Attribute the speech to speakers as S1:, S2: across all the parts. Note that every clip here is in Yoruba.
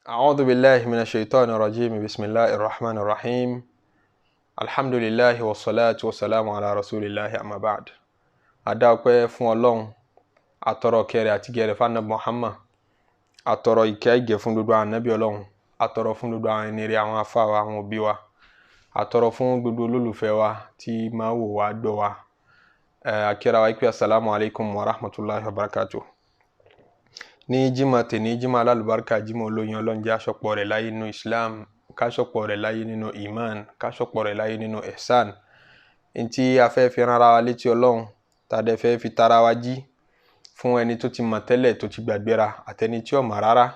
S1: أعوذ بالله من الشيطان الرجيم بسم الله الرحمن الرحيم الحمد لله والصلاة والسلام على رسول الله أما بعد. A dá ọpẹ́ fún Ọlọ́run, atọrọ kẹrẹ àti gẹrẹ fún Ànábì Muhammad, atọrọ ìkẹ́ ìgẹ̀ fún gbogbo àwọn ànábì Ọlọ́run, atọrọ fún gbogbo àwọn ẹni rere, àwọn afá wa, àwọn òbí wa, atọrọ fún gbogbo olólùfẹ́ wa tí máa wò wá, gbọ́ wa. Akíra wa pé asalaamu alaykum wa rahmatulahi wa barakatuh. Ní jimá tèní, jimá alálùbáríkà, jimá olóyin, Ọlọ́run jẹ́ aṣọpọ̀ rẹ̀ láyé nínú Islam, káṣọpọ̀ rẹ̀ láyé nínú iman, káṣọpọ̀ rẹ̀ láyé nínú ihsan. Ntí a fẹ́ fi rán ara wa létí Ọlọ́run, tàdé fẹ́ fi tara wa jí fún ẹni tó ti mọ̀ tẹ́lẹ̀ tó ti gbàgbéra àtẹni tí ò mọ̀ rárá,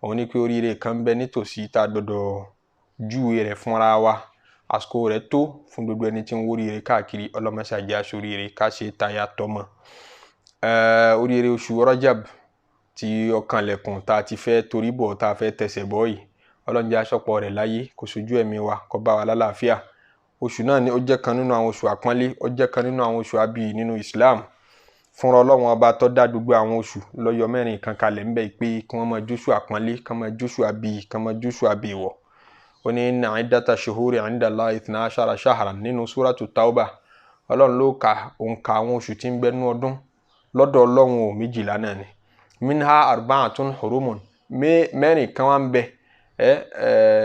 S1: òun ní pé oríire kan ń bẹ nítòsí tá a gbọ́dọ̀ júwe rẹ̀ fúnra wa. Àsìkò rẹ̀ tó fún gbogbo ẹni tí ń wóríire káàkiri. Ọlọ́mọṣàjẹ́ aṣoríire ká ṣe taya tọmọ. Oríire oṣù Rajab tí ọkànlẹ̀kùn tá a ti fẹ́ torí bọ̀, tá a fẹ́ tẹsẹ̀ bọ̀ yìí, Ọlọ́run jẹ́ aṣọ́pọ̀ rẹ̀ láyé, kó sojú ẹ̀mí wa, kó bá wa lálàáfíà. Oṣù náà ni ó jẹ́ kan nínú àwọn oṣù àpọ́nlé, ó jẹ́ kan nínú àwọn oṣù abiyì nínú Islam. Fúnra Ọlọ́run ọba tó dá gbogbo àwọn oṣù lọ́yọ̀ mẹ́rin kan kalẹ̀ ń bẹ̀ pé kí wọ́n máa jóṣù àpọ́nlé, kí wọ́n máa jóṣù abiyì, kí wọ́n máa jóṣù abìwọ̀. Ó ní inna iddata shuhuri inda Allahi ithna ashara shahran nínú suratu Tauba. Ọlọ́run ló ka òǹkà àwọn oṣù tí ń bẹ nínú ọdún lọ́dọ̀ Ọlọ́run ò 12 náà ni. Minha arba'atun hurumun, mẹ́rin kan wá ń bẹ.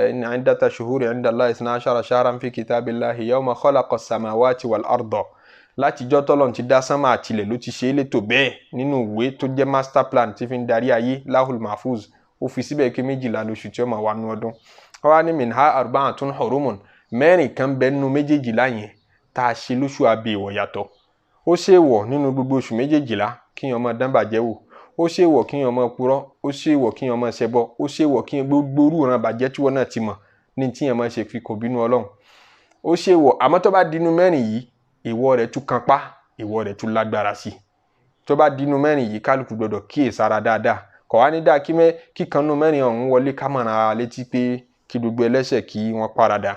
S1: Inna iddata shuhuri inda Allahi ithna ashara shahran fi kitabillahi yawma khalaqa as-samawati wal arda. Látijọ́ tọ́lọ́run ti dá sánmà àtilẹ̀ ló ti ṣe é létò bẹ́ẹ̀ nínú ìwé tó jẹ́ master plan tí fi ń darí ayé, Lahul Mahfuz. Ó fi síbẹ̀ pé 12 lóṣù tí ó máa wà nínú ọdún. Wọ́n wá ní minha arba'atun hurumun, mẹ́rin kan bẹ nínú 12 yẹn tá a ṣe lóṣù abèèwọ̀ yàtọ̀. Ó ṣe wọ̀ nínú gbogbo oṣù 12 kíyàn máa dán bàjẹ́ wò, ó ṣe wọ̀ kíyàn máa purọ́, ó ṣe wọ̀ kíyàn máa ṣẹbọ, ó ṣe wọ̀ kíyàn gbogbo orú ìran bàjẹ́ tí wọ́n náà ti mọ̀ ní tíyàn máa ṣe fi kò bínú Ọlọ́run. Ó ṣe wọ̀, àmọ́ tó bá dínú mẹ́rin yìí, ìwọ rẹ̀ tún kanpá, ìwọ rẹ̀ tún lágbára sí i. Tó bá dínú mẹ́rin yìí, kálukú gbọdọ̀ kíyèsára dáadáa. Kò wá ní dáa kíkanú mẹ́rin ọ̀hún wọlé ká mọ̀ràn ara létí pé kí gbogbo ẹlẹ́ṣẹ̀ kí wọ́n paradà.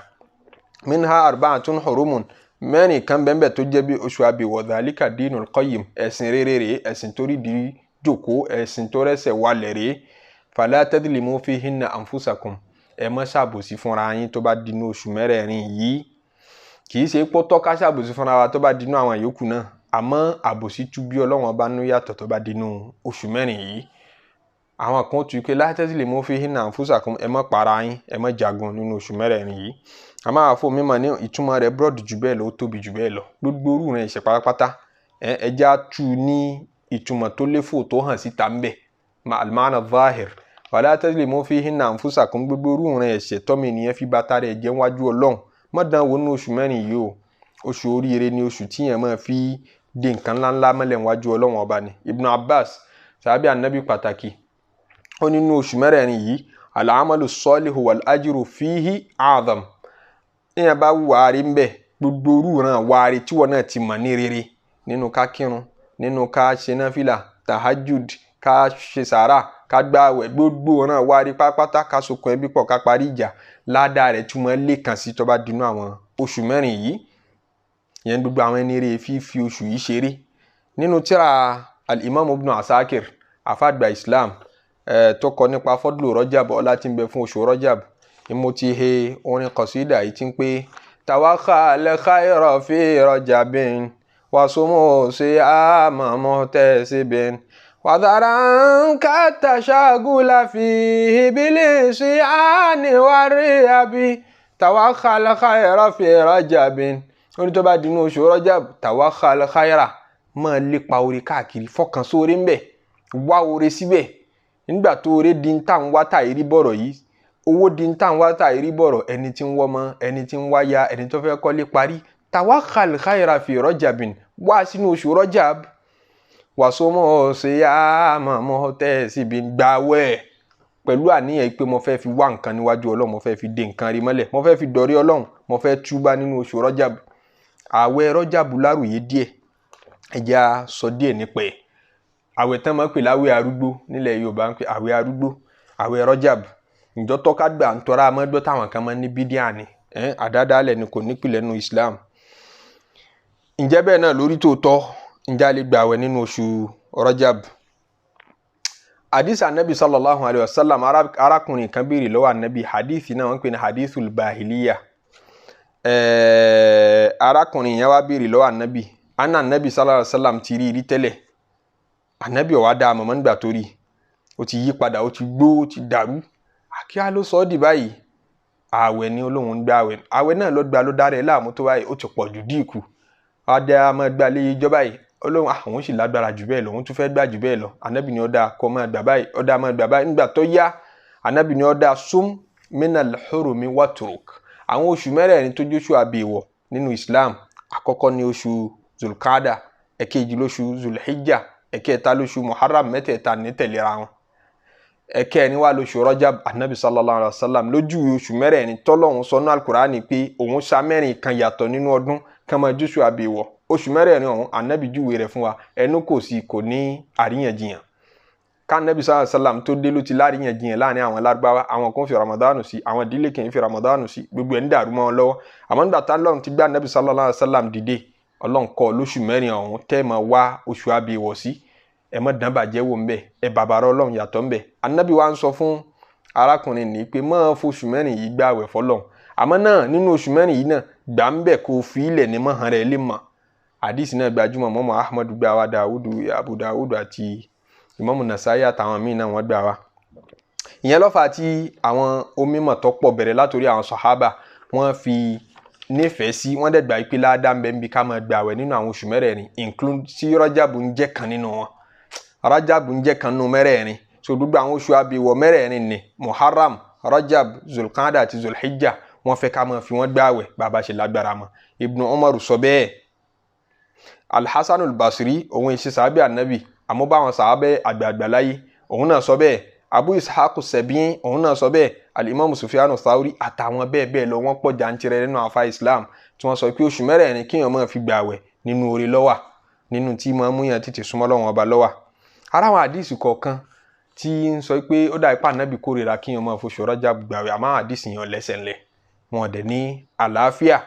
S1: Minha arba'atun hurumun, mẹ́rin kan bẹ́ẹ̀ tó jẹ́ bí oṣù abìwọ̀, dhalika dinul qayyim, ẹ̀sìn rere rèé, ẹ̀sìn tó rí di jòkó, ẹ̀sìn tó rẹ́sẹ̀ walẹ̀ rèé. Fala tadlimu fihinna anfusakum, ẹ má ṣàbòsí fúnra yín tó bá dínú oṣù mẹ́rẹ̀ẹ̀rin yìí. Kì í ṣe pé tọ́ka ṣàbòsí fúnra wa tó bá dínú àwọn yòókù náà, àmọ́ àbòsí tú bí Ọlọ́run bá nú yàtọ̀ tó bá dínú oṣù mẹ́rin yìí. Àwọn kan tún pé la tadlimu fihinna anfusakum, ẹ má para yín, ẹ má jagun nínú oṣù mẹ́rẹ̀ẹ̀rin yìí. Àmọ́ àfọ mímọ̀ ní ìtumọ̀ rẹ̀ broad jù bẹ́ẹ̀ lọ, ó tóbi jù bẹ́ẹ̀ lọ. Gbogbo orú rẹ̀ ìṣẹ̀ pátápátá, ẹja tú ní ìtumọ̀ tó léfò tó hàn síta ń bẹ̀, al-ma'na zahir. Wala tadlimu fihinna anfusakum, gbogbo orú rẹ̀ ẹ̀ṣẹ̀ tọ́mọ ènìyàn fi bàtà rẹ̀ jẹ́ wájú Ọlọ́run. Má dán wò nínú oṣù mẹ́rin yìí o. Oṣù oríire ni oṣù tíyẹn máa fi dé nǹkan ńláńlá mọ́lẹ̀ wájú Ọlọ́run ọba ni. Ibn Abbas, sàbí ànábì pàtàkì, ó nínú oṣù mẹ́rẹ̀ẹ̀rin yìí, al-amalu salihu wal ajru fihi a'zam. Tíyẹn bá wàárí ń bẹ̀, gbogbo orú ràn wàárí tí wọn náà ti mọ̀ ní rere nínú ká kírun, nínú ká ṣe náfìlà, tahajjud, ká ṣe sàrà, ká gbààwẹ̀, gbogbo ràn wàárí pátápátá, ká sokùn ẹbí pọ̀, ká parí ìjà, ládàá rẹ̀ tún máa lè kàn sí tó bá dínú àwọn oṣù mẹ́rin yìí. Ìyẹn gbogbo àwọn ẹni rere fi oṣù yìí ṣeré. Nínú tírà al-Imam Ibn Asakir, àfàgbà Islam, tó kọ nípa fọ́dúlù Rajab, ọlá tí ń bẹ fún oṣù Rajab, mo ti he orin kọ̀sídà yìí tí ń pé tawakhal khayra fi Rajabin wasumu siyama muhtasibin wàdàránká tàṣàgùlà fi ìbílẹ̀ sí àníwárí àbí tawakhal khayra fi Rajabin. Ó ní tó bá dínú oṣù Rajab, tawakhal khayra, máa lépa orí káàkiri, fọkàn sóore ńbẹ, wá oore síbẹ̀. Nígbà tó oore di ń tà ń wá tà ìrí bọ̀rọ̀ yìí, owó di ń tà ń wá tà ìrí bọ̀rọ̀, ẹni tí ń wọ́mọ, ẹni tí ń wáya, ẹni tó fẹ́ kọ́lé parí, tawakhal khayra fi Rajabin, wá sínú oṣù Rajab. Wàsómọ́ siyama muhtasibin, gbàwẹ̀ pẹ̀lú àníyàn pé mo fẹ́ fi wá nǹkan níwájú Ọlọ́run, mo fẹ́ fi dé nǹkan rí mọ́lẹ̀, mo fẹ́ fi dọ̀rí Ọlọ́run, mo fẹ́ túbá nínú oṣù Rajab. Àwẹ̀ Rajab láròyé díẹ̀, ẹja sọ díẹ̀ nípa ẹ̀. Àwẹ̀ tán máa ń pè láwẹ̀ arúgbó nílẹ̀ Yorùbá, ń pè àwẹ̀ arúgbó, àwẹ̀ Rajab. Ǹjọ́ tọ́ka gbà ń tọ́ra mọ́gbọ́ táwọn kan máa ń ní bídíà ni, àdádálẹ̀ ni, kò nípìlẹ̀ nínú Islam. Ǹjẹ́ bẹ́ẹ̀ náà lórí tòótọ́, ǹjẹ́ a lè gbààwẹ̀ nínú oṣù Rajab? Hadith anabi sallallahu alayhi wa sallam, arákùnrin kan béèrè lọ́wọ́ anabi, hadith náà wọ́n ń pè ní hadithul bahiliya. Arákùnrin yẹn wá béèrè lọ́wọ́ anabi, ana anabi sallallahu alayhi wa sallam ti rí rí tẹ́lẹ̀, anabi ó wá dá a mọ̀mọ́ nígbà tó rí, ó ti yí padà, ó ti gbó, ó ti dàrú. Àkíyá ló sọ ọ́ dì báyìí? Ààwẹ̀ ni olóhùn ń gbà, àwẹ̀ àwẹ̀ náà ló gba ló dára ẹ̀ láàmú tó báyìí, ó ti pọ̀ jù díìkù. Adé a máa gba léyìí jọba yìí, olóhùn àwọn sì lágbára jù bẹ́ẹ̀ lọ, òun tún fẹ́ gbà jù bẹ́ẹ̀ lọ. Anabi ni ó dáa kó máa gbà báyìí, ó dáa máa gbà báyìí. Nígbà tó yá, anabi ni ó dáa sum minal hurumi watruk. Àwọn oṣù mẹ́rẹ̀ẹ̀rin tó jóṣù àbẹ̀wọ̀ nínú Islam, àkọ́kọ́ ni oṣù Zulkada, ẹ̀kejì lóṣù Zulhijja, ẹ̀kẹta lóṣù Muharram, mẹ́tẹ̀ẹ̀ta ní tẹ̀léra wọn, ẹ̀kẹrin wà lóṣù Rajab. Anabi sallallahu alayhi wa sallam lójú oṣù mẹ́rẹ̀ẹ̀rin tọ́lọ́hún sọnú alukurani pé òun sa mẹ́rin kan yàtọ̀ nínú ọdún kan máa jóṣù àbẹ̀wọ̀. Oṣù mẹ́rẹ̀ẹ̀rin ọ̀hún anabi júwe rẹ̀ fún wa, ẹnu kò sí, kò ní àríyànjiyàn. Ká anabi sallallahu alayhi wa sallam tó dé ló ti láríyànjiyàn láàrin àwọn Lárúbáwá, àwọn kan fi Ramadanu sí, àwọn ìdílé kan fi Ramadanu sí, gbogbo ẹ̀ ń dàrú mọ́ wọn lọ́wọ́. Àmọ́ nígbà tá Ọlọ́run ti gbé anabi sallallahu alayhi wa sallam dìde, Ọlọ́run kọ́ lóṣù mẹ́rin ọ̀hún tẹ́ máa wá oṣù àbẹ̀wọ̀ sí, ẹ má dán bàjẹ́ wò ńbẹ, ẹ bàbàrà Ọlọ́run yàtọ̀ ńbẹ. Anabi wa ń sọ fún arákùnrin ní pé máa foṣù mẹ́rin yìí gbààwẹ̀ fọ́lọ́run, àmọ́ náà nínú oṣù mẹ́rin yìí náà gbà ń bẹ̀ kó fi ilẹ̀ ní mọ́hàn rẹ̀ lè mọ̀. Hadith náà gbajúmọ̀, mọ́mọ́ Ahmadu gbà wá, Dawudu, Abu Dawudu àti Imamu Nasai àtàwọn míì náà wọ́n gbà wá. Ìyẹn ló fà tí àwọn onímọ̀ tó pọ̀ bẹ̀rẹ̀ látòrí àwọn sọ̀hábà wọ́n fi nífẹ̀ẹ́ sí, wọ́n dẹ̀ gbà pé ládàá ń bẹ níbi ká máa gbààwẹ̀ nínú àwọn oṣù mẹ́rẹ̀ẹ̀rin, include tí Rọ́jàbù ń jẹ́ kan nínú wọn. Rọ́jàbù ń jẹ́ kan nínú mẹ́rẹ̀ẹ̀rin. So gbogbo àwọn oṣù àbẹ̀wọ̀ mẹ́rẹ̀ẹ̀rin ni Muharram, Rajab, Zulqada àti Zulhijja, wọ́n fẹ́ ká máa fi wọ́n gbààwẹ̀ bàbá ṣe lágbára mọ́. Ibn Umar sọ bẹ́ẹ̀. Al-Hasan al-Basri, òun ìṣe sàábẹ̀ ànábì, àmọ́ bá àwọn sàábẹ̀ àgbààgbà láyé, òun náà sọ bẹ́ẹ̀. Abu Ishaq Sabi'in, òun náà sọ bẹ́ẹ̀. Al-Imam Sufyan Thawri àtàwọn bẹ́ẹ̀ bẹ́ẹ̀ lọ, wọ́n pọ̀ jàǹtìrẹ nínú àfa Islam tí wọ́n sọ pé oṣù mẹ́rẹ̀ẹ̀rin kéèyàn máa fi gbààwẹ̀ nínú oore ló wà, nínú tí máa mú yàn tètè súnmọ́ Ọlọ́run ọba ló wà. Ara àwọn àdìsí kọ̀ọ̀kan tí ń sọ pé ó dà ipá ànábì kórìíra kéèyàn máa foṣù Rajab gbààwẹ̀, àmọ́ àdìsí yẹn lẹ́sẹ̀ ńlẹ̀, wọn dẹ̀ ní àlàáfíà.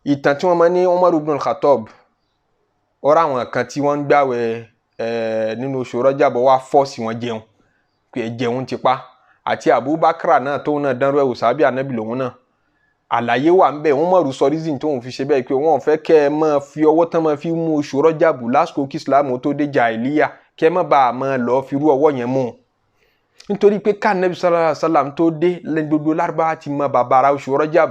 S1: Ìtàn tí wọ́n máa ní Umar ibn al-Khattab, ọ̀rọ̀ àwọn kan tí wọ́n ń gbààwẹ̀ nínú oṣù Rajab wá fọ́ọ̀sì wọn jẹun pé jẹun ti pa, àti Abubakar náà tóun náà dánrú ẹ̀wò sábẹ́ ànábì lòun náà. Àlàyé wà ń bẹ̀, Umaru sọ reason tóun fi ṣe bẹ́ẹ̀ pé wọ́n fẹ́ kẹ́ ẹ máa fi ọwọ́ tán máa fi mú oṣù Rajab lásìkò kí Islam tó dé jàìlíyà, kẹ́ ẹ má bàa máa lọ́ọ́ fi rú ọwọ́ yẹn mú un. Nítorí pé ká ànábì sallallahu alaihi wasallam tó dé lẹ́nu gbogbo Lárúbáwá ti mọ bàbàrà oṣù Rajab,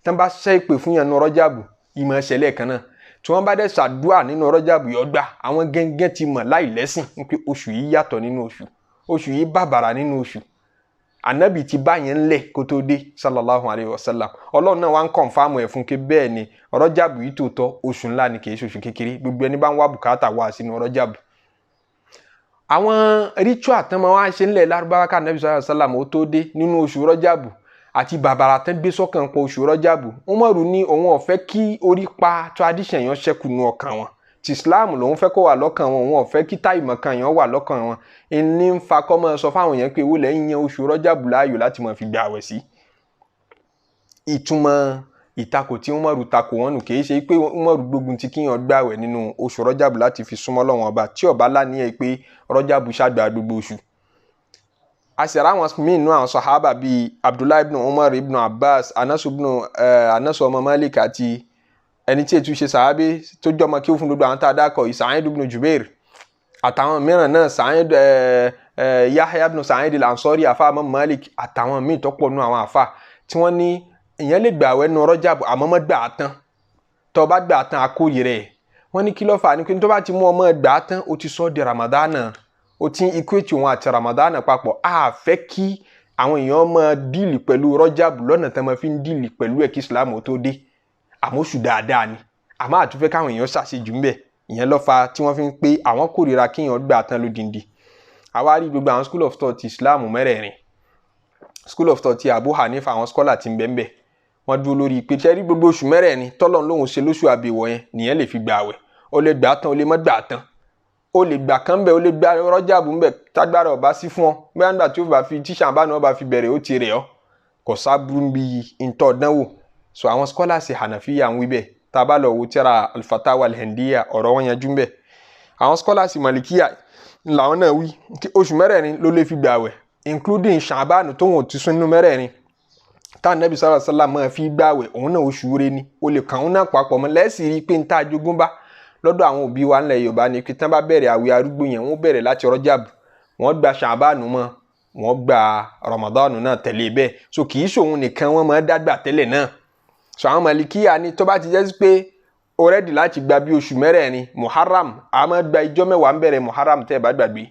S1: tán bá ṣẹ́ ìpè fún yẹn nu Rajab ìmọ̀ ṣẹlẹ̀ kan náà, tí wọ́n bá dẹ̀ ṣàdúà nínú Rajab yọ gbà, àwọn gẹ́gẹ́ ti mọ̀ láì lẹ́sìn pé oṣù yìí yàtọ̀ nínú oṣù, oṣù yìí bàbàrà nínú oṣù. Ànábì ti bá yẹn ńlẹ̀ kó tó dé sallallahu alayhi wa sallam. Ọlọ́run náà wá ń kọ̀nfàmù ẹ̀ fún pé bẹ́ẹ̀ ni Rajab yìí tòótọ́ oṣù ńlá ni, kì í ṣe oṣù kékeré, gbogbo ẹni bá ń wá bùkátà wá sínú Rajab. Àwọn ritual tán máa wá ṣe ńlẹ̀ Lárúbáwá ká Ànábì sallallahu alayhi wa sallam ó tó dé nínú oṣù Rajab àti bàbàrà tán gbé sọ́kàn pọ̀ oṣù Rajab, Umaru ní òun ò fẹ́ kí orí pa tradition yẹn ṣẹ́kù nú ọkàn wọn, tí Islam lòun fẹ́ kó wà lọ́kàn wọn, òun ò fẹ́ kí táìmọ̀ kan yẹn wà lọ́kàn wọn. Ní ń fa kọ́ máa sọ fáwọn yẹn pé ewúlẹ̀ ń yan oṣù Rajab láàyò láti máa fi gbà àwẹ̀ sí. Ìtumọ̀ ìtakò tí Umaru takò wọn nù, kìí ṣe pé Umaru gbógun ti kíyàn gbààwẹ̀ nínú oṣù Rajab láti fi súnmọ́ Ọlọ́run ọba, tí ọba láníyàn pé Rajab ṣàgbà gbogbo oṣù. A sì rá àwọn míì nínú àwọn sàhábà bíi Abdullahi ibn Umar, ibn Abbas, Anas ibn Anas ọmọ Malik àti ẹni tí ètú ṣe sàábé tó jọmọ kí ó fún gbogbo àwọn tá a dákọ̀ yìí, Sa'id ibn Jubair àtàwọn mìíràn náà, Sa'id Yahya ibn Sa'id al-Ansari àfa àmọ́ Malik àtàwọn míì tó pọ̀ nínú àwọn àfa tí wọ́n ní ìyẹn lè gbààwẹ̀ nínú Rajab àmọ́ má gbà á tán, tó bá gbà á tán akóyè rẹ̀. Wọ́n ní kí ló fà á ní pé tó bá ti mú ọmọ gbà á tán ó ti sọ di Ramadana, ó ti ń equate òun àti Ramadana papọ̀. A fẹ́ kí àwọn èèyàn máa díìlì pẹ̀lú Rajab lọ́nà tí wọ́n fi ń díìlì pẹ̀lú ẹ̀ kí Islam ó tó dé, àmọ́ oṣù dáadáa ni, àmọ́ àtúnfẹ́ káwọn èèyàn ṣàṣejù ńbẹ̀. Ìyẹn ló fà tí wọ́n fi ń pé àwọn kórìíra kéèyàn gbà tán lódindi. Àwa rí gbogbo àwọn school of thought Islam mẹ́rẹ̀ẹ̀rin, school of thought ti Abu Hanifa, àwọn scholar ti ń bẹ ńbẹ̀, wọ́n dúró lórí pé ṣe rí gbogbo oṣù mẹ́rẹ̀ẹ̀rin tọ́lọ́run lòun ṣe lóṣù àbẹ̀wọ̀ yẹn nìyẹn lè fi gbà àwẹ̀, ó lè gbà tán, ó lè má gbà tán, ó lè gbà kán bẹ̀, ó lè gbà Rajab ńbẹ̀ tágbára ọba sí fún ọ, bóyá nígbà tí ó bá fi tíṣà bá ní wọ́n bá fi bẹ̀rẹ̀ ó ti rẹ̀ ọ́, kò sábúrú bí ntọ́ dánwò. So àwọn scholars Hanafiya ń wí bẹ́ẹ̀, tá a bá lọ wo tírà Al-Fatawa Al-Hindiya ọ̀rọ̀ wọn yanjú ńbẹ̀. Àwọn scholars Malikiya Làwọn náà wí oṣù mẹ́rẹ̀ẹ̀rin ló lè fi gbààwẹ̀, including Ṣàbánu tó wọn ò ti sún nínú mẹ́rẹ̀ẹ̀rin tá Ànábì sallallahu alaihi wasallam máa fi gbààwẹ̀. Òun náà oṣù rẹ ni o lè kàn án náà papọ̀ mọ́. Lẹ́sìn rí i pé n tá jogún bá lọ́dọ̀ àwọn òbí wa ńlẹ̀ Yorùbá ni pé tán bá bẹ̀rẹ̀ àwẹ̀ arúgbó yẹn, wọ́n bẹ̀rẹ̀ láti Rọ́jàbù, wọ́n gba Ṣàbánu mọ́, wọ́n gba Ramadanu náà tẹ̀lé bẹ́ẹ̀. So kì í ṣòun nìkan wọ́n máa dágbà tẹ́lẹ̀ náà. So àwọn Malikiya ni tó bá ti jẹ́ sí pé ó rẹ́dì láti gba bí oṣù mẹ́rẹ̀ẹ̀rin, Muharram a máa gba ijọ́ mẹ́wàá ń bẹ̀rẹ̀ Muharram tẹ́ ẹ bá gbàgbé,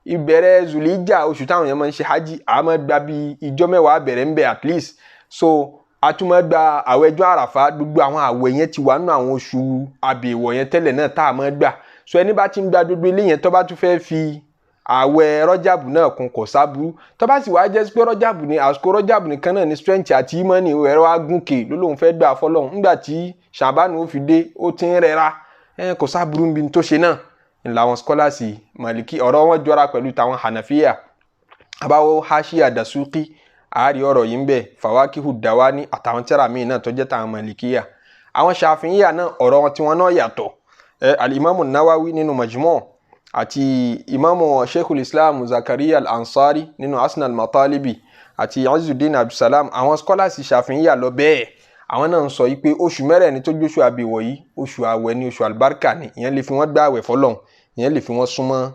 S1: ìbẹ̀rẹ̀ Zulija oṣù táwọn èèyàn máa ń ṣe hajj, a máa gba bí ijọ́ mẹ́wàá bẹ̀rẹ̀ ń bẹ̀ at least. So a tún máa gba àwẹ̀ ọjọ́ Àràfá. Gbogbo àwọn àwẹ̀ yẹn ti wà nínú àwọn oṣù àbẹ̀wọ̀ yẹn tẹ́lẹ̀ náà tá a máa gbà. So ẹni bá ti ń gba gbogbo ilé yẹn, tó bá tún fẹ́ fi àwẹ̀ Rọ́jàbù náà kún, kò sábúrú. Tó bá sì wá jẹ́ pé Rọ́jàbù ni àsìkò Rọ́jàbù nìkan náà ni strength àti ìmọ̀ni ẹ̀rọ agúnkè ló lóun fẹ́ gbà fọlọ́hún, nígbà tí Ṣàbánu ó fi dé ó ti ń rẹra, kò sábúrú níbi tó ṣe náà. Làwọn scholars Màlìkí ọ̀rọ̀ wọn jọra pẹ̀lú tàwọn Hànàfíyà. Àbáwọ̀ Hashiya Dasuki àárí ọ̀rọ̀ yìí ń bẹ, Fawakihu Dawani àtàwọn tírà míì náà tó jẹ́ tàwọn Màlìkíyà. Àwọn Ṣàfíyà náà ọ̀rọ̀ wọn tiwọn náà yàtọ̀. Al-Imamu Nawawi nínú Majmu' àti Imamu Sheikhul Islam Zakaria Al-Ansari nínú Asnal Matalibi àti Izzuddin Abdulsalam, àwọn scholars Ṣàfíyà lọ bẹ́ẹ̀. Àwọn náà ń sọ yìí pé oṣù mẹ́rẹ̀ẹ̀rin tó jóṣù àbẹ̀wọ̀ yìí, oṣù àwẹ̀ ni, oṣù àlùbáríkà ni, ìyẹn lè fi wọ́n gbà àwẹ̀ fọlọ́hun, ìyẹn lè fi wọ́n súnmọ́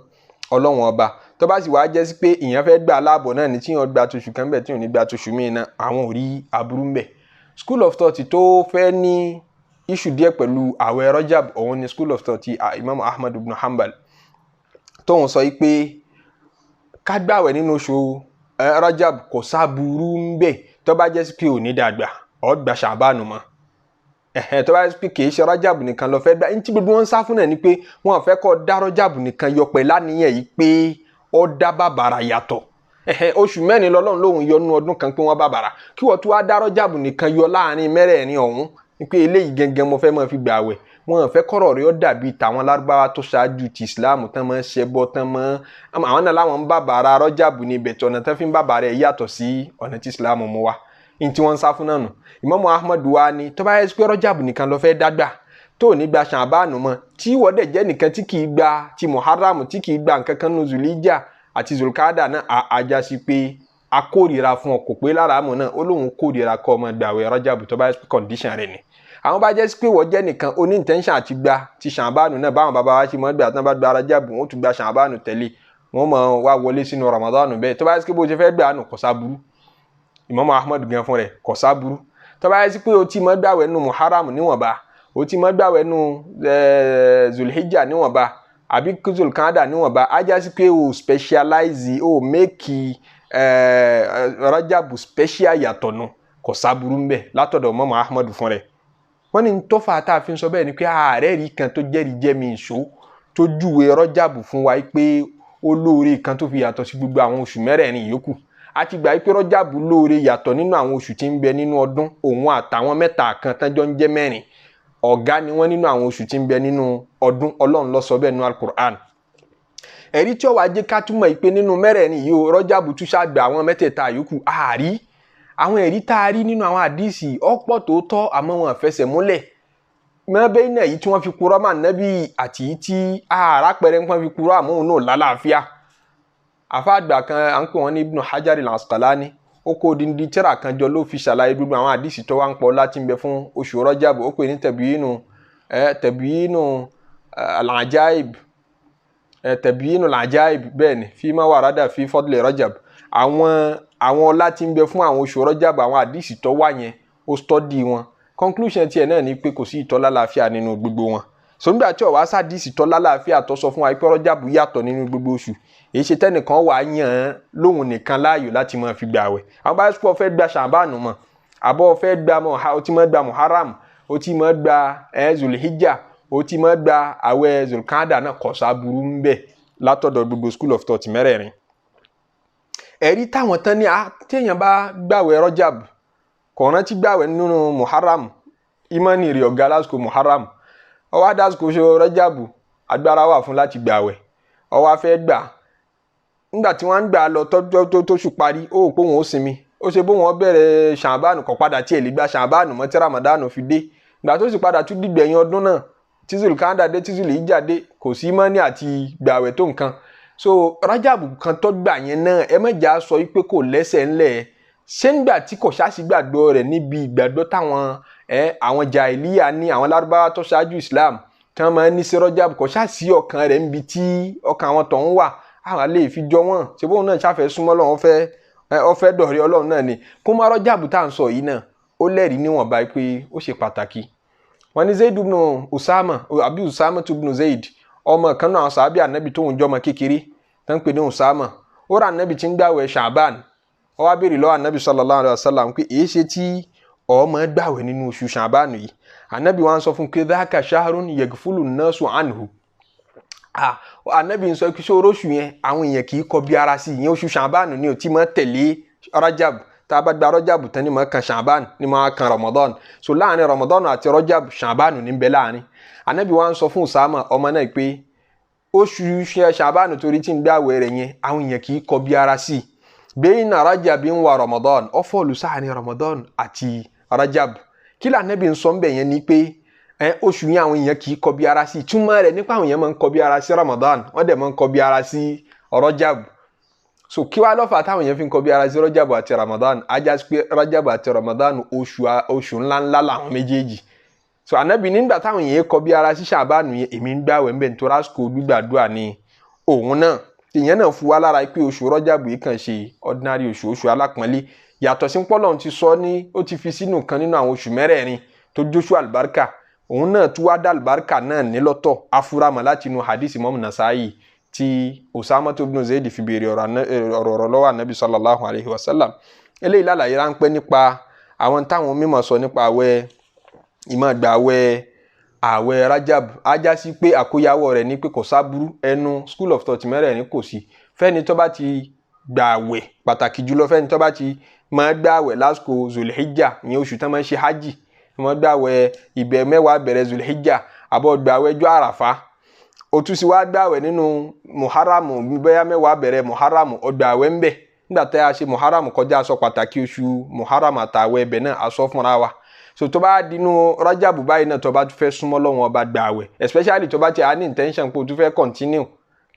S1: Ọlọ́run ọba. Tó bá sì wá jẹ́ sí pé ìyẹn fẹ́ gbà aláàbọ̀ náà ní tí yẹn gba toṣù kan bẹ̀ tí yẹn ò ní gba toṣù míì náà, àwọn ò rí aburú ń bẹ̀. School of thought tó fẹ́ ní issue díẹ̀ pẹ̀lú àwẹ̀ Rajab, òun ni school of thought Imam Ahmad ibn Hanbal, tóun sọ yìí pé ká gbàwẹ̀ nínú oṣù Rajab kò sáburú ń bẹ̀, tó bá jẹ́ sí pé ò ní dàgbà ó gba Ṣàbánu mọ́. Tó bá jẹ́ pé kì í ṣe Rajab nìkan ló fẹ́ gbà, ní tí gbogbo wọn ń sá fún náà ni pé wọn fẹ́ kọ́ dá Rajab nìkan yọ pẹ̀ láníyàn yìí pé ó dá bàbàrà yàtọ̀. Oṣù mẹ́rin lọ́lọ́run lòun yọ nínú ọdún kan pé wọ́n bàbàrà, kí wọ́n tún wá dá Rajab nìkan yọ láàrin mẹ́rẹ̀ẹ̀rin ọ̀hún pé eléyìí gẹ́gẹ́ mo fẹ́ máa fi gbà wẹ̀. Wọn fẹ́ kọ́rọ̀ rẹ̀ ó dàbí tàwọn lárúbáwá tó ṣáájú ti Islam tán máa ń ṣẹbọ tán máa àwọn náà láwọn ń bàbàrà Rajab ní ibẹ̀ tí ọ̀nà tán fi ń bàbàrà ẹ̀ yàtọ̀ sí ọ̀nà tí Islam mú wa, ní tí wọ́n ń sá fún náà nù. Imam Ahmad wa ni tó bá yẹ pé Rajab nìkan ló fẹ́ dágbà tó ní gba Ṣàbánu mọ́, tí wọ́n dẹ̀ jẹ́ nìkan tí kì í gba ti Muharram, tí kì í gba nǹkan kan nù Zulija àti Zulkada náà, àjà sí pé a kórìíra fún ọ, kò pé lára àmọ́ náà ó lóun kórìíra kọ́ ọmọ gbàwẹ̀ Rajab tó bá yẹ pé condition rẹ̀ ni. Àwọn bá jẹ́ sí pé wọ́n jẹ́ nìkan ó ní intention àti gba ti Ṣàbánu náà, báwọn bàbá wa ṣe mọ́ gbà tán bá gba Rajab wọ́n tún gba Ṣàbánu tẹ̀lé, wọ́n mọ̀ wá wọlé sínú Ramadan bẹ́ẹ̀. Tó bá yẹ sí pé bó ṣe fẹ́ gbà nù kò sáburú, Imam Ahmad gan fún rẹ̀ kò sáburú. Tó bá yẹ sí pé o ti mọ́ gbàwẹ̀ nù Muharram níwọ̀nba, o ti mọ́ gbàwẹ̀ nù Zulhijja níwọ̀nba àbí Zulkada níwọ̀nba, á já sí pé o specialize o make Rajab special yàtọ̀ nù, kò sáburú ńbẹ látọ̀dọ̀ Imam Ahmad fún rẹ̀. Wọ́n ní tọ́fà tá a fi ń sọ bẹ́ẹ̀ ni pé ààrẹ rí kan tó jẹ́rìí jẹ́mi ìṣó tó júwe Rajab fún wa pé ó lóore kan tó fi yàtọ̀ sí gbogbo àwọn oṣù mẹ́rẹ̀ẹ̀rin yòókù. A ti gbà pé Rajab lóore yàtọ̀ nínú àwọn oṣù tí ń bẹ nínú ọdún, òun àtàwọn mẹ́ta kan tán jọ ń jẹ́ mẹ́rin ọ̀gá ni wọ́n nínú àwọn oṣù tí ń bẹ nínú ọdún. Ọlọ́run ló sọ bẹ́ẹ̀ nínú Al-Qur'an. Ẹ̀rí tí ó wá jẹ́ ká túmọ̀ pé nínú mẹ́rẹ̀ẹ̀rin yìí o Rajab tún ṣàgbà àwọn mẹ́tẹ̀ẹ̀ta yòókù àárí. Àwọn ẹ̀rí tá a rí nínú àwọn àdìsí ọ̀pọ̀ tó tọ́ àmọ́ wọn fẹsẹ̀ múlẹ̀. Mẹ́bẹ́ náà yìí tí wọ́n fi kúrọ́ mà nábì àti yìí tí ààrá pẹ̀rẹ̀ wọ́n fi kúrọ́ àmọ́ òun náà lálàáfíà. Àfáàgbà kan à ń pè wọ́n ní Ibn Hajar al-Asqalani, ó kó odindi tírà kan jọ ló fi ṣàlàyé gbogbo àwọn àdìsí tó wá ń pọ̀ láti ń bẹ fún oṣù Rajab. Ó pè ní tabyinu al-ajaib, tabyinu al-ajaib bẹ́ẹ̀ ni fima warada fi fadli Rajab. Àwọn ọlá tí ń bẹ fún àwọn oṣù Rajab, àwọn àdìsí tó wà yẹn ó stọ́dì wọn. Conclusion tiẹ̀ náà ni pé kò sí ìtọ́lá láàfíà nínú gbogbo wọn. So nígbà tí ó wá sádìsí tọ́lá láàfíà tó sọ fún wa pé Rajab yàtọ̀ nínú gbogbo oṣù, èyí ṣe tẹ́nìkan wà á yàn án lóhun nìkan láàyò láti máa fi gbà wẹ̀. Àwọn bá sọ fẹ́ gba Ṣàbánu mọ́, àbọ̀ fẹ́ gba ó ti máa gba Muharram, ó ti máa gba Zulhijja, ó ti máa gba àwẹ̀ Zulkada náà, kò sáburú ń bẹ látọ̀dọ̀ gbogbo school of thought mẹ́rẹ̀ẹ̀rin. Ẹ̀rí táwọn tán ní téèyàn bá gbàwẹ̀ Rajab kò rántí gbàwẹ̀ nínú Muharram, ìmánì rẹ̀ ọ̀gá lásìkò Muharram, ó wá dásìkò ṣe Rajab agbára wà fún láti gbàwẹ̀, ó wá fẹ́ gbà. Nígbà tí wọ́n ń gbà lọ tó tóṣù parí, ó rò pé òun ó sinmi, ó ṣe bóun ó bẹ̀rẹ̀ Ṣàbánu, kò padà tiẹ̀ lè gba Ṣàbánu mọ́ tí Ramadan fi dé. Ìgbà tó sì padà tún dìgbẹ̀yìn ọdún náà, tí Zulkada dé, tí Zulhijja dé, kò sí ìmánì àti gbàwẹ̀ tó nǹkan. So Rajab kan tó gbà yẹn náà, ẹ má jà sọ pé kò lẹ́sẹ̀ ńlẹ̀. Ṣé ńgbà tí kò ṣáàṣì gbàgbọ́ rẹ̀ níbi ìgbàgbọ́ táwọn àwọn jàìlíyà ní, àwọn lárúbáwá tó ṣáájú Islam tí wọ́n máa ń ní sí Rajab, kò ṣáàṣì ọkàn rẹ̀ níbi tí ọkàn àwọn tó ń wà, àwọn lè fi jọ wọ́n. Ṣé bóun náà ṣàfẹ́ súnmọ́ Ọlọ́run, ó fẹ́ dọ̀rẹ́ Ọlọ́run náà ni. Kó má Rajab tá à ń sọ yìí náà ó lẹ́rìí níwọ̀nba pé ó ṣe pàtàkì. Wọ́n ní Zaid ibn Usama àbí Usama ibn Zaid, ọmọ kan náà sàábì ànábì tóun jọmọ kékeré tó ń pè ní Usama, ó rà ànábì tí ń gbàwẹ̀ Ṣàbán. Ó wá béèrè lọ́wọ́ ànábì sallallahu alaihi wasallam pé èyí ṣe tí ọmọ gbàwẹ̀ nínú oṣù Ṣàbán yìí. Ànábì wa ń sọ fún pé dhaka shahrun yaghfulu nnasu anhu. Ànábì ń sọ pé ṣé oṣù yẹn àwọn èèyàn kì í kọ bí ara sí, ìyẹn oṣù Ṣàbán ni ò tí máa tẹ̀lé Rajab. Tá a bá gba Rajab tán ni máa kan Ṣàbán, ni máa kan Ramadan. So láàrin Ramadan àti Rajab, Ṣàbán ní bẹ láàrin. Ànábì wa ń sọ fún Usama ọmọ náà pé oṣù Ṣàbán torí tí ń gbàwẹ̀ rẹ̀ yẹn àwọn èèyàn kì í kọ bí ara sí. Bayna Rajabin wa Ramadan, ó fọ́ọ̀lù sáàrin Ramadan àti Rajab. Kí l'Ànábì ń sọ ń bẹ̀ yẹn ni pé oṣù yẹn àwọn èèyàn kì í kọ bí ara sí. Ìtumọ̀ rẹ̀ nípa àwọn èèyàn máa ń kọ bí ara sí Ramadan, wọ́n dẹ̀ máa ń kọ bí ara sí Rajab. So kí wàá lọ́fà táwọn èèyàn fi ń kọ bí ara sí Rajab àti Ramadan? Ajá sí pé Rajab àti Ramadan oṣù ńláńlá làwọn méjèèjì. So Ànábì nígbà táwọn èèyàn kọ bí ara sí Ṣàbánu yẹn, èmi ń gbàwẹ̀ ńbẹ̀ nítorí àsìkò gbígbàdúrà ni òun náà. Ìyẹn náà fún wa lára pé oṣù Rajab yìí kàn ṣe ordinary oṣù, oṣù alápọ̀nlé. Yàtọ̀ sí pọ́lọ́n ti sọ ní ó ti fi sínú kan nínú àwọn oṣù mẹ́rẹ̀ẹ̀rin tó jóṣù àlùbáríkà, òun náà tún wá dá àlùbáríkà náà nílọ́tọ̀. Afurama láti inú hadith Imam Nasa'i tí Usama ibn Zaid fi béèrè ọ̀rọ̀ lọ́wọ́ Ànábì sallallahu alayhi wa sallam. Eléyìí lálàyé ráńpẹ́ nípa àwọn táwọn mímọ̀ sọ nípa àwẹ̀ ìmọ̀gbà àwẹ̀ Rajab. Ajá sí pé àkóyawọ́ rẹ̀ ní pé kò sábúrú, ẹnu school of thought mẹ́rẹ̀ẹ̀rin kò sí. Fẹ́ni tó bá ti gbà àwẹ̀, pàtàkì jùlọ fẹ́ni tó bá ti máa gbà àwẹ̀ lásìkò Zulhijjah, ìyẹn oṣù tán máa ń ṣe hajj, máa gbà àwẹ̀ ìbẹ̀ mẹ́wàá bẹ̀rẹ̀ Zulhijjah, àbọ̀ gbà àwẹ̀ ọjọ́ Àràfá, ó tún sì wá gbà àwẹ̀ nínú Muharram, bẹ́yà mẹ́wàá bẹ̀rẹ̀ Muharram, ó gbà àwẹ̀ ńbẹ̀. Nígbà tá a ṣe Muharram kọjá, a sọ pàtàkì oṣù Muharram àtàwẹ̀ ẹbẹ̀ náà, a sọ fúnra wa. So tó bá dínú Rajab báyìí náà, tó bá tún fẹ́ súnmọ́ Ọlọ́run ọba gbà àwẹ̀, especially tó bá ti a ní intention pé o tún fẹ́ continue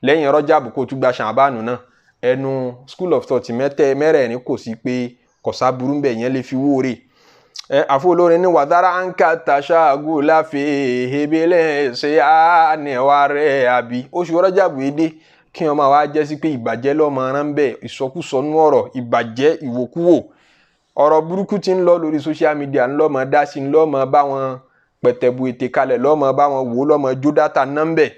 S1: lẹ́yìn Rajab kó o tún gba Ṣàbánu náà, ẹnu school of thought mẹ́rẹ̀ẹ̀rin kò sí pé kò sábúrú ńbẹ̀, yẹn lè fi wóore. Àfọ olórin ní wàdàrà ànkà tàṣàgù láfi ebílẹ̀ ṣe àníwárẹ̀ àbí. Oṣù Rajab yìí dé kí wọ́n máa wá jẹ́ sí pé ìbàjẹ́ lọ́mọ rán bẹ́ẹ̀, ìsọkúsọ nú ọ̀rọ̀, ìbàjẹ́, ìwòkúwò, ọ̀rọ̀ burúkú tí ń lọ lórí social media, ńlọ́mọ dá sí, ńlọ́mọ bá wọn pẹ̀tẹ̀bù ètè kalẹ̀, lọ́mọ bá wọn wò, lọ́mọ jó dátà nọ́mbẹ̀.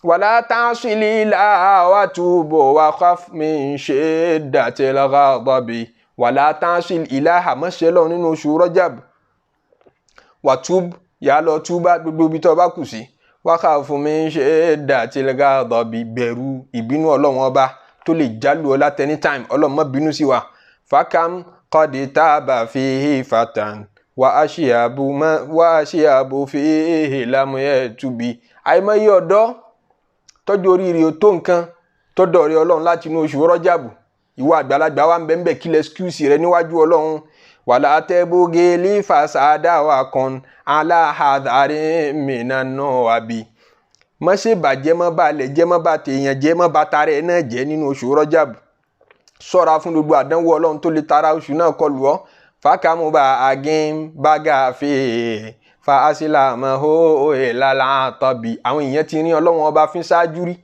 S1: Wàlá ta'sili la wa tubu wa khaf min shiddatil ghadabi. Wàlá ta'sil ilaha, má ṣe lọ nínú oṣù Rajab. Wàtúb yà lọ túbá gbogbo ibi tó bá kù sí. Wa khaf min shiddatil ghadabi, bẹ̀rù ìbínú Ọlọ́run ọba tó lè jálù ọ láti anytime. Ọlọ́run má bínú sí wa. Fakam qad taba fihi fatan wa ashiyabu fihi lam yatubi. Àìmọye ọ̀dọ́ tọ́jú oríire ò tó nǹkan tó dọ̀rẹ́ Ọlọ́run láti inú oṣù Rajab. Ìwọ àgbàlagbà wa ń bẹ ń bẹ, kí lẹ excuse rẹ níwájú Ọlọ́run. Wàlá tẹ́bùgì lífàsádà wà kan aláhàdárí mìíràn náà àbí. Má ṣe bàjẹ́, má balẹ̀ jẹ́, má bà tèèyàn jẹ́, má bà tara ẹ̀ náà jẹ́ nínú oṣù Rajab. Ṣọ́ra fún gbogbo àdánwò Ọlọ́run tó lè tara oṣù náà kọlù ọ́. Fàkàmùbà àgín bàgà fèè fa asilamahó ìlàlà tọ̀bì. Àwọn èèyàn ti rí Ọlọ́run ọba fín ṣáájú rí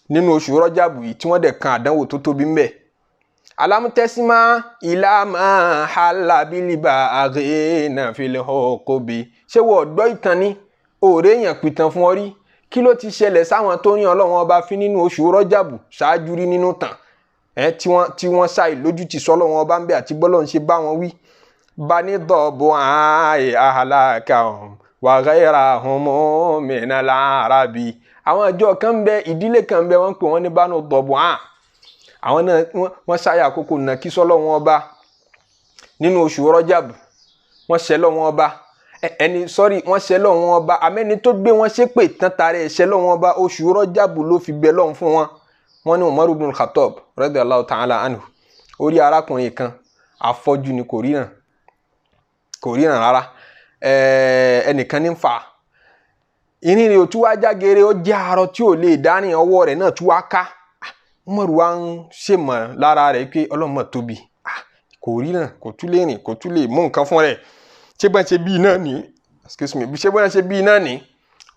S1: nínú oṣù Rajab yìí tí wọ́n dẹ̀ kan àdánwò tó tóbi ńbẹ̀. Alámútẹ́símá ìlàmà alábìlìbà àrẹ́nà fìlẹ̀ ọkọ̀bì. Ṣé wọ́n gbọ́ ìtàn ni? Òòrè èèyàn pìtàn fún ọ rí. Kí ló ti ṣẹlẹ̀ sáwọn tó rí Ọlọ́run ọba fín nínú oṣù Rajab ṣáájú rí nínú tàn? Tí wọ́n ṣàì lójú ti sọ Ọlọ́run ọba ń bẹ àti bọ́lọ́run ṣe bá wọn wí. Bani dọ̀bù ààyè àhàlàkà ọ̀hún wàhálà ọ̀hún mìíràn lárabi. Àwọn ìjọ kan ń bẹ, ìdílé kan ń bẹ, wọ́n ń pè wọ́n ní bánú dọ̀bù à. Àwọn náà wọ́n ṣàyà àkókò nà kí sọ́lọ́run ọba nínú oṣù Rajab. Wọ́n ṣẹ lọ́wọ́n ọba ẹni sọ́rí, wọ́n ṣẹ lọ́wọ́n ọba amẹ́ni tó gbé wọn ṣépè tán tara ẹ̀ ṣẹ lọ́wọ́n ọba. Oṣù Rajab ló fi bẹ lọ́hùn fún wọn. Wọ́n ní Umar ibn al-Khattab radiyallahu ta'ala anhu, orí arákùnrin kan afọ́jú ni, kò ríran rárá. Ẹnìkan ní ń fà ìrìn rẹ̀ ò tún wá jágere, ó jẹ́ arọ tí ò lè dárìn, ọwọ́ rẹ̀ náà tún wá ká. Umaru wa ń ṣe mọ̀ lára rẹ̀ pé Ọlọ́run mà tóbi, kò rí náà, kò tún lè rìn, kò tún lè mú nǹkan fún rẹ̀. Ṣé bọ́n ṣe bíi náà ní, excuse me, ṣé bọ́n ṣe bíi náà ní?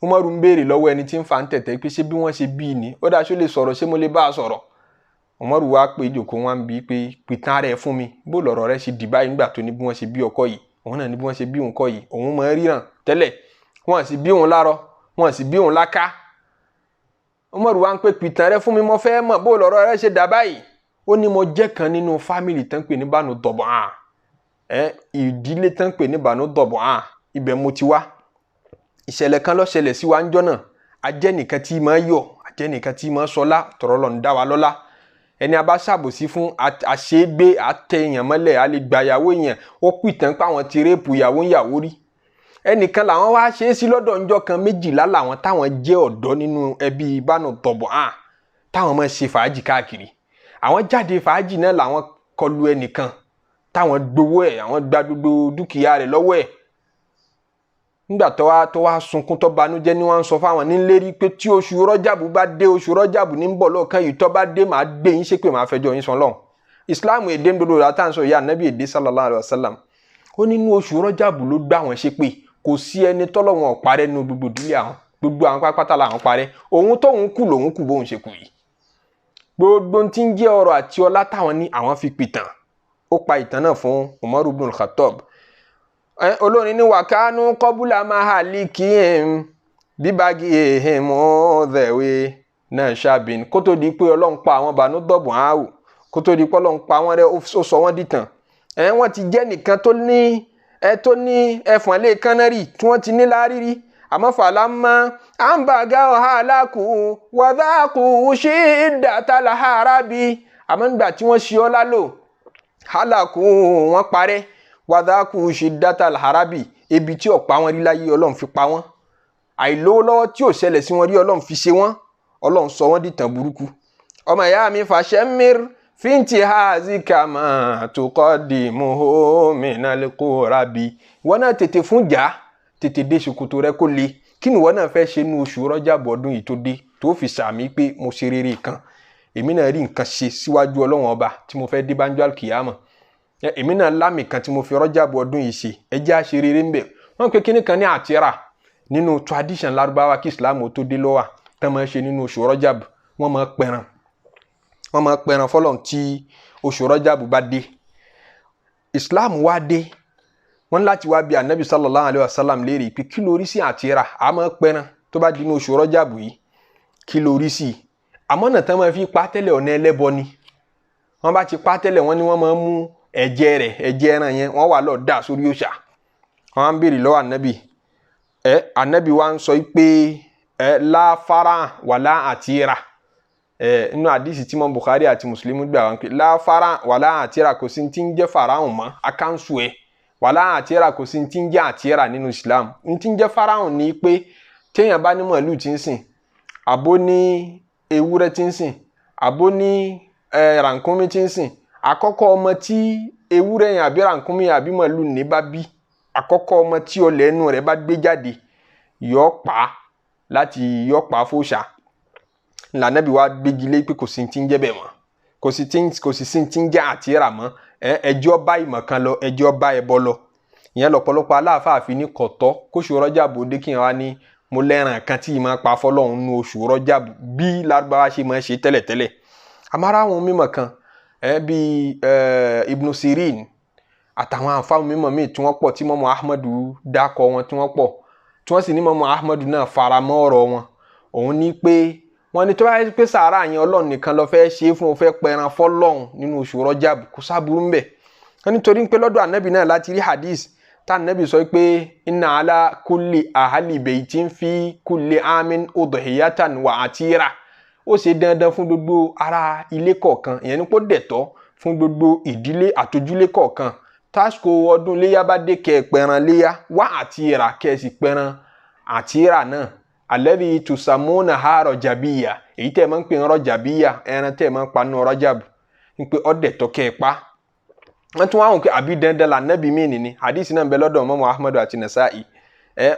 S1: Umaru ń béèrè lọ́wọ́ ẹni tí ń fa ń tẹ̀tẹ̀ pé ṣé bí wọ́n ṣe bíi ní, ó dáa, ṣó lè sọ̀rọ̀, ṣé mo lè bá a sọ̀rọ̀? Umaru wa pé ìjòkó wọn bí pé pìtàn rẹ̀ fún mi, bó lọ̀rọ̀ rẹ̀ ṣe dì báyìí nígbà tó ní bí wọ́n ṣe bí ọkọ yìí, òun náà ní bí wọ́n ṣe bí òun kọ́ yìí, òun máa ń ríran tẹ́lẹ̀, wọ́n sì bí òun lárọ, wọ́n sì bí òun láká. Umaru wa ń pè pìtàn rẹ̀ fún mi, mo fẹ́ mọ̀ bó lọ̀rọ̀ rẹ̀ ṣe dà báyìí. Ó ní mo jẹ́ kan nínú fámìlì tán pè ní Banu Dọ̀bọ̀n, ìdílé tán pè ní Banu Dọ̀bọ̀n, ibẹ̀ mo ti wá. Ìṣẹ̀lẹ̀ kan ló ṣẹlẹ̀ sí wa ńjọ́ náà. Ajẹ́ nìkan tí máa yọ̀, ajẹ́ nìkan tí máa sọlá, tọ̀rọ̀ lọ́n dá wa lọ́lá. Ẹni a bá ṣàbòsí fún, àṣegbé, àtẹ èèyàn mọ́lẹ̀, a lè gba ìyàwó èèyàn. Ó pìtàn pé àwọn ti réèpù ìyàwó ìyàwó rí. Ẹnìkan làwọn wá ṣe é sí lọ́dọ̀ ńjọ́ kan, 12 làwọn táwọn jẹ́ ọ̀dọ́ nínú ẹbí Banu Dọ̀bọ̀n, táwọn máa ṣe fàájì káàkiri. Àwọn jáde fàájì náà làwọn kọlu ẹnìkan, táwọn gbowó ẹ̀, àwọn gba gbogbo dúkìá rẹ̀ lọ́wọ́ ẹ̀. Nígbà tó wá sunkún tó banújẹ́ ni wọ́n ń sọ fáwọn nílérí pé tí oṣù Rọ́jàbù bá dé, oṣù Rọ́jàbù ní ń bọ̀ lọ́ọ̀kan yìí, tó bá dé màá gbé yín ṣépè, màá fẹjọ́ yín sùn lọ́hùn. Islam èdè ń dodo rà tá à ń sọ ìyá Ànábì èdè sallallahu alayhi wa sallam. Ó nínú oṣù Rọ́jàbù ló gbá wọn ṣépè, kò sí ẹni tọ́lọ́wọ́n ò parẹ́ nínú gbogbo ìdílé àwọn, gbogbo àwọn pátápátá làwọn parẹ́, òun tóun kù lòun kù bóun ṣe kù yìí. Gbogbo tí ń jẹ́ ọrọ̀ àti ọlá táwọn ní àwọn fi pìtàn. Ó pa ìtàn náà fún Umaru ibn al-Khattab. Olórin ní wàkánú kọ́búlà máa hà líkì bíbági èhìn mọ́ọ̀dẹ̀wé náà ṣàbìn. Kó tó di pé Ọlọ́run pa àwọn Banu Dọ̀bọ̀n áwò, kó tó di pé Ọlọ́run pa wọ́n rẹ́, ó sọ wọ́n dìtàn. Wọ́n ti jẹ́ nìkan tó ní tó ní ẹ̀fọ̀n lè kánná rí, tí wọ́n ti ní lárírí. Àmọ́ fàlà mọ́ à ń bàgá ọ̀há aláàkú wàdáàkú ṣí ìdàtàlà àràbí. Àmọ́ nígbà tí wọ́n ṣe ọ́ lálò, hálàkú wọ́n parẹ́, wàdáàkú ṣe dátà harabi, ebi tí ó pa wọ́n rí láyé Ọlọ́run fi pa wọ́n, àìlówó lọ́wọ́ tí ò ṣẹlẹ̀ sí wọn rí Ọlọ́run fi ṣe wọ́n, Ọlọ́run sọ wọ́n dìtàn burúkú. Ọmọ ìyá mi fàṣẹ mir fíntì hazi kàmá tó kọ́ di muhomina lẹ́kọ́ rabi. Ìwọ náà tètè fún jà, tètè dé ṣòkòtò rẹ kó le. Kí ni ìwọ náà fẹ́ ṣe ní oṣù Rọ́jàbù ọdún yìí tó dé, tó fi sàmì pé mo ṣe rere kan, èmi náà rí nǹkan ṣe síwájú Ọlọ́run ọba tí mo fẹ́ dé banjo alkiyama, èmi náà lámì kan tí mo fi Rọ́jàbù ọdún yìí ṣe, ẹ jẹ́ àṣẹ rere ń bẹ̀. Wọ́n pe kíní kan ní àtìrà nínú tradition Lárúbáwá kí Islam ó tó dé lọ́wọ́ tán máa ń ṣe nínú oṣù Rọ́jàbù. Wọ́n máa pẹran, wọ́n máa pẹran fọlọ́n tí oṣù Rọ́jàbù bá dé. Islam wá dé, wọ́n láti wá bí anabi sallallahu alayhi wa sallam léèrè pé kí lórí sí àtìrà, a máa pẹran tó bá di ní oṣù Rọ́jàbù yìí, kí lórí sí? Àmọ́ ọ̀nà tán máa fi pa tẹ́lẹ̀ ọ̀nà ẹlẹ́bọ ni. Wọ́n bá ti pa tẹ́lẹ̀, wọ́n ní wọ́n máa ń mú ẹ̀jẹ̀ rẹ̀, ẹ̀jẹ̀ ẹran yẹn, wọ́n wà lọ́ọ́ dà sórí òòṣà. Wọ́n á ń béèrè lọ́wọ́ ànábì. Ànábì wa ń sọ pé láfárá wàlá àtìrà. Nínú àdìsí tí mọ́ Bukhari àti Muslim gbà wọ́n pé láfárá wàlá àtìrà, kò sí ti ń jẹ́ farahàn mọ́, akáǹsù ẹ̀. Wàlá àtìrà, kò sí ti ń jẹ́ àtìrà nínú Islam. N ti ń jẹ́ farahàn ni pé téèyàn bá ní màálù tí ń sìn, àbó ní ewúrẹ́ tí ń sìn, àbó ní rànkúnmí tí ń sìn, àkọ́kọ́ ọmọ tí ewúrẹ́ yẹn àbí rànkúnmí àbí màálù ní bá bí, àkọ́kọ́ ọmọ tí ọlẹ̀ ẹnu rẹ̀ bá gbé jáde, yọ pa láti yọ pa fòṣà. Lànàbí wa gbégi lé pé kò sí ti ń jẹ́ bẹ́ẹ̀ mọ́, kò sì sí ti ń jẹ́ àtìrà mọ́. Ẹjọ́ bá ìmọ̀ kan lọ, ẹjọ́ bá ẹbọ lọ. Ìyẹn lọ́pọ̀lọpọ̀ aláàfáà fi ní kọ̀tọ́ kóṣù Rọ́jàbù dé kí wọ́n á ní mo lẹ́ràn kan tí ìmọ̀ pa fọlọ́run nu oṣù Rọ́jàbù bí Lárúbáwá ṣe máa ṣe tẹ́lẹ̀tẹ́lẹ̀. Àmọ́ àwọn mímọ̀ kan bíi Ibn Sirin àtàwọn àǹfààní mímọ̀ míì tí wọ́n pọ̀ tí mọ́mọ́ Ahmadu dákọ̀ wọn tí wọ́n pọ̀, tí wọ́n sì ní mọ́mọ́ Ahmadu náà fara mọ́ ọ̀rọ̀ wọn. Òun ní pé wọ́n ní tó bá yẹ pé sàárà yẹn Ọlọ́run nìkan ló fẹ́ ṣe é fún, o fẹ́ pẹran fọlọ́run nínú oṣù Rọ́jàbù, kò sábúrú ń bẹ̀. Wọ́n nítorí pé lọ́dọ̀ ànábì náà láti rí hadith tá ànábì sọ pé inna ala kulli ahali baytin fi kulli amin udhiyatan wa atira. Ó ṣe dandan fún gbogbo ará ilé kọ̀ọ̀kan, ìyẹn ni kó dẹ̀tọ́ fún gbogbo ìdílé àtojúlé kọ̀ọ̀kan, tásìkò ọdún léyà bá dé kẹ́ pẹran léyà wá àtìrà, kẹ́ sì pẹran àtìrà náà, alladhi tusamuna ha rọjàbíyà, èyí tẹ́ ẹ máa ń pè ń rọjàbíyà, ẹran tẹ́ ẹ máa ń pa nínú Rọ́jàbù, ń pé ọ̀dẹ̀tọ́ kẹ́ ẹ pa. Wọ́n tún wá wọn pé àbí dandan la ànábì mí nìní. Hadith náà ń bẹ lọ́dọ̀ mọ́mọ́ Ahmadu àti Nasa'i.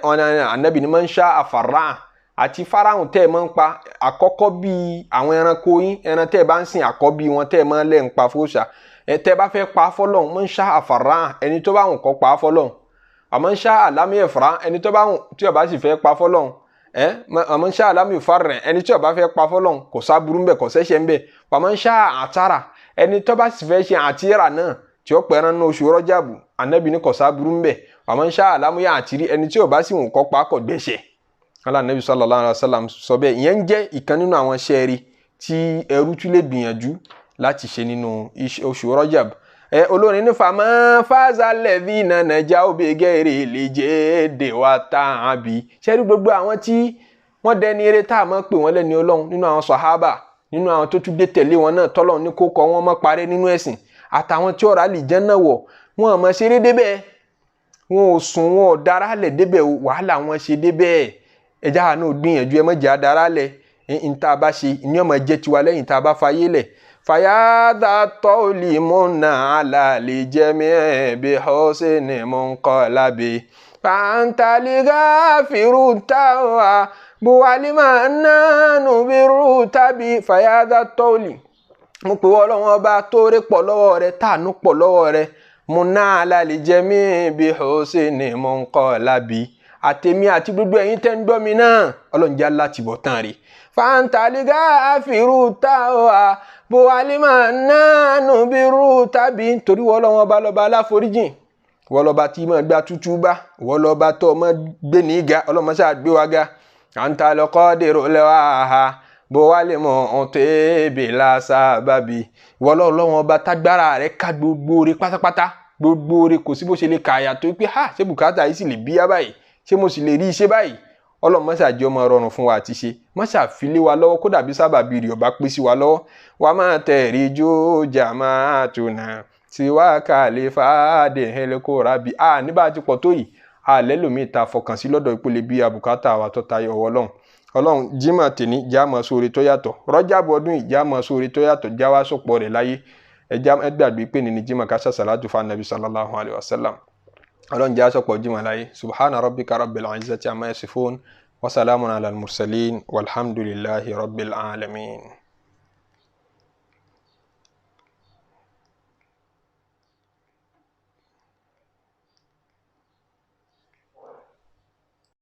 S1: Ọ̀nà ànábì ni man sha'a farra'a, Àti farahàn tẹ́ ẹ máa ń pa àkọ́kọ́ bíi àwọn ẹranko yín, ẹran tẹ́ ẹ bá ń sìn àkọ́bí wọn tẹ́ ẹ máa ń lẹ́ ń pa fóòṣà. Ẹ tẹ́ ẹ bá fẹ́ pa fọ́lọ́hun, man sha'a farraha, ẹni tó bá wùn kó pa fọ́lọ́hun. Man sha'a lam yafrah, ẹni tó bá wùn tí ó bá sì fẹ́ pa fọ́lọ́hun. Man sha'a lam yufarrih, ẹni tí ó bá fẹ́ pa fọ́lọ́hun kò sáburú ńbẹ̀, kò sẹ́ṣẹ̀ ńbẹ̀. Man sha'a atara, ẹni tó bá sì fẹ́ ṣe àtìrà náà tí ó pẹran ní oṣù Rọ́jàbù, Ànábì ní kò sáburú ńbẹ̀. Man sha'a lam ya'tiri, ẹni tí ó bá sì wùn kó pa kò gbẹ̀ṣẹ̀. Ala Nabi sallallahu alaihi wasallam sọ bẹ́ẹ̀. Ìyẹn ń jẹ́ ìkan nínú àwọn iṣẹ́ rí tí ẹrú tún lè gbìyànjú láti ṣe nínú oṣù Rọ́jàbù. Olórin ní fàmọ́ fáza lẹ́bí nànàjà òbí gẹ̀rẹ́ lè jẹ́ èdè wa tá a bí. Ṣé rí gbogbo àwọn tí wọ́n dẹni eré tá a máa pè wọ́n lẹ́ni Ọlọ́run nínú àwọn sàhábà, nínú àwọn tó tún dé tẹ̀lé wọn náà tọ́lọ́run ní kó kọ́ wọn mọ́ parẹ́ nínú ẹ̀sìn, àtàwọn tí ọ̀rá lè jẹ́ náà wọ̀, wọn ò mọ̀ ṣeré débẹ̀, wọn ò sùn, wọn ò dára lẹ̀ débẹ̀, wàhálà wọn ṣe débẹ̀. Ẹja náà gbìyànjú, ẹ má jẹ́ àdára lẹ̀. N tá a bá ṣe ní ọmọ jẹ́ tiwa lẹ́yìn tá a bá fayé lẹ̀. Fàyàdà tọ́ọ̀lì múnà àlàlẹ́ jẹ́mi ẹ̀bí ọ̀sẹ̀ ni mo ń kọ́ lábẹ́. Fàǹtàlígà fìrù táwa buwalima nánú bírú tàbí. Fàyàdà tọ́ọ̀lì, mo pè wọ́n lọ́wọ́ ọba tóore pọ̀ lọ́wọ́ rẹ, táànú pọ̀ lọ́wọ́ rẹ. Múnà àlàlẹ́ jẹ́mi ẹ̀bí ọ̀sẹ̀ ni mo ń kọ́ lábẹ́. Àtẹ̀mí àti gbogbo ẹ̀yin tẹ́ ń gbọ́ mi náà, Ọlọ́run jẹ́ láti bọ̀ tán rí. Fàǹtàlígà fìrù táwa buwalima nánú bírú tàbí. Torí wọ́n lọ́wọ́ ọba lọ́ba aláforíjìn, wọ́n lọ́ba tí mọ̀ gba tútú bá, wọ́n lọ́ba tó mọ̀ gbé ní ga, ọlọ́mọ sáà gbé wa ga. Àǹtàlọ́kọ́ dèrò lẹ́wà ha buwalima ọ̀tẹ̀ẹ̀bì lásàbàbí. Wọ́n lọ́wọ́ ọba tágbára rẹ̀ ká gbogbo rẹ̀ pátápátá, gbogbo rẹ̀ kò sí bó ṣe lè kàyà tó pé ha ṣé bùkátà yìí sì lè bíyá báyìí, ṣé mo sì lè rí iṣẹ́ báyìí. Ọlọ́run má ṣe jẹ́ ó máa rọrùn fún wa àti ṣe, má ṣe fi lé wa lọ́wọ́, kó dàbí sábàbí rẹ̀ ọba pín sí wa lọ́wọ́. Wa máa tẹ̀rí jó jàmáàtúnà tiwa kàlífà dèhìnlẹ́kọ̀ rábì. A níbà ti pọ̀ tó yìí, alẹ́ lómi ta fọkàn sí lọ́dọ̀ ìpele bí abùkátà wa tó tayọ ọwọ́ Ọlọ́run. Ọlọ́run Jímọ̀ tèní já mọ́ sóore tó yàtọ̀, Rọ́jàbù ọdún yìí já mọ́ sóore tó yàtọ̀, já wá sọ̀pọ̀ rẹ̀ láyé. Ẹ gbàgbé pé ní Jímọ̀ ká ṣàṣàlátù fún Ànábì sallallahu alayhi wa sallam. Ọlọ́run jẹ́ àsọpọ̀ Jímọ̀ láyé. Subhana rabbika rabbil izzati amma yasifun wa salamun ala al-mursalin walhamdulillahi rabbil alamin.